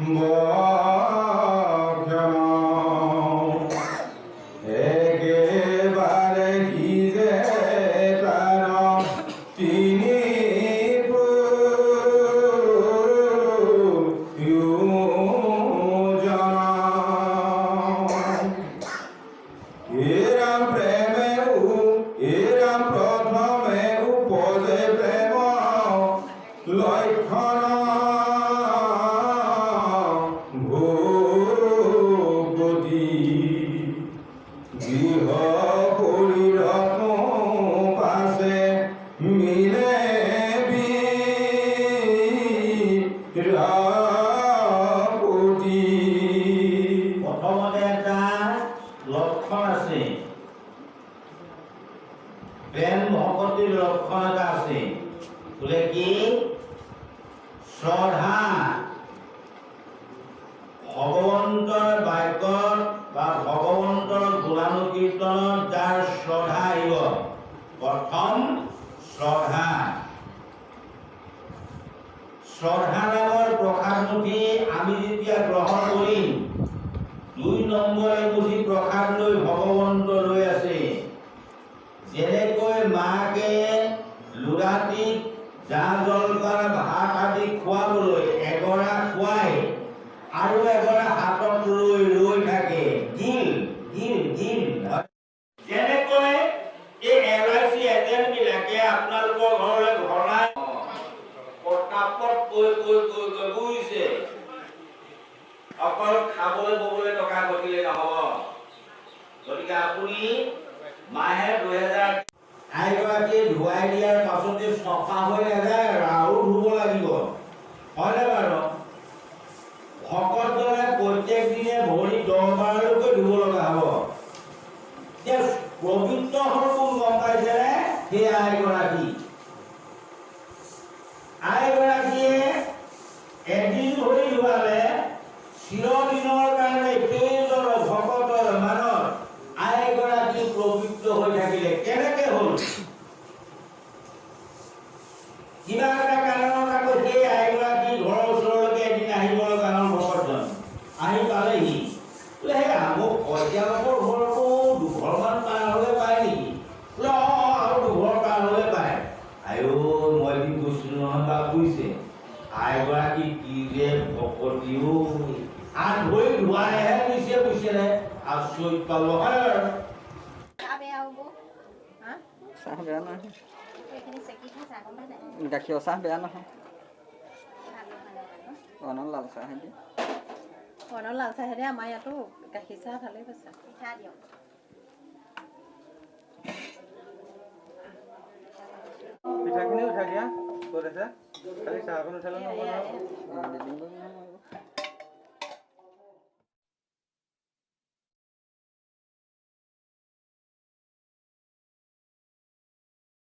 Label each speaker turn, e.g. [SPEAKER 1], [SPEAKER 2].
[SPEAKER 1] বক্ষণ একেবাৰে সিজে তাৰ তিনি প্ৰয়োজন। হে ৰাম প্ৰেমে হে ৰাম প্ৰথমে উপজে প্ৰেম লক্ষণ ভকতি গৃহ শৰীৰত পাছে মিলে বিৰপতি।
[SPEAKER 2] প্ৰথমতে এটা লক্ষণ আছে, প্ৰেম ভকতিৰ লক্ষণ এটা আছে। বোলে কি? শ্ৰদ্ধা। ভগৱন্তৰ বাক্যত বা ভগৱন্তৰ গুণানুকীৰ্তনত যাৰ শ্ৰদ্ধা আহিব, প্ৰথম শ্ৰদ্ধা। শ্ৰদ্ধা নামৰ প্ৰসাদমুঠি আমি যেতিয়া গ্ৰহণ কৰিম, 2 নম্বৰ এমুঠি প্ৰসাদ লৈ ভগৱন্ত ৰৈ আছে। যেনেকৈ মাকে ল'ৰাটিক জা জলপান ভাত আদি খুৱাবলৈ এগৰা খুৱাই আৰু এগৰা হাতত লৈ ৰৈ থাকে, গিল গিল গিল। যেনেকৈ এই LIC agent বিলাকে আপোনালোকৰ ঘৰলৈ ঘনাই পটাপট কৈ কৈ কৈ কৈ বুজিছে, অকল খাবলৈ ববলৈ টকা ঘটিলে নহব। গতিকে আপুনি মাহে 2000 আইগৰাকীয়ে ধুৱাই দিয়াৰ পাছতে চফা হৈ নাযায়, আৰু ধুব লাগিব, হয়নে বাৰু? ভকতজনে প্ৰত্যেক দিনে ভৰি 10 বাৰলৈকে ধুব লগা হ'ব। এতিয়া পবিত্ৰ হ'ল কোন গম পাইছেনে? সেই আইগৰাকী। আইগৰাকীয়ে এদিন ভৰি ধুৱালে চিৰদিনৰ কাৰণে সেইজন ভকতৰ মানত আইগৰাকী পবিত্ৰ হৈ থাকিলে। কেনেকে হ'ল? কিবা এটা কাৰণত আকৌ সেই আইগৰাকী ঘৰৰ ওচৰলৈকে এদিন আহিব লগা হ'ল। ভকতজন আহি পালেহি। বোলে, সেই আমুক শইকীয়ালোকৰ ঘৰতো দুঘৰমান পাৰ হ'লে পায় নেকি? বোলে, অঁ, আৰু দুঘৰ পাৰ হ'লে পায়। আইঅ, মই এদিন গৈছিলো নহয় বা, বুজিছে, আইগৰাকী কি যে ভকতিও, হাত ভৰি ধোৱাইহে দিছে, বুজিছেনে? আচৰিত পালো, হয় বাৰু?
[SPEAKER 3] চাহ বেয়া হ'ব হা?
[SPEAKER 4] চাহ বেয়া নহয়।
[SPEAKER 3] এইখিনি চেকি খাই চাহ গম পাইছে?
[SPEAKER 4] গাখীৰৰ চাহ বেয়া নহয়।
[SPEAKER 3] ভাল নহয় বাৰু।
[SPEAKER 4] অন্য লাল চাহ দি
[SPEAKER 5] অন্য লাল চাহেৰে আমাৰ ইয়াতো গাখীৰ চাহ ভালেই পাইছে।
[SPEAKER 3] পিঠা দিয়ক।
[SPEAKER 6] পিঠাখিনি উঠাই দিয়া ক'ত আছে? খালি চাহকণ উঠালে নহ'ব নহয়।
[SPEAKER 4] দিম নহয়।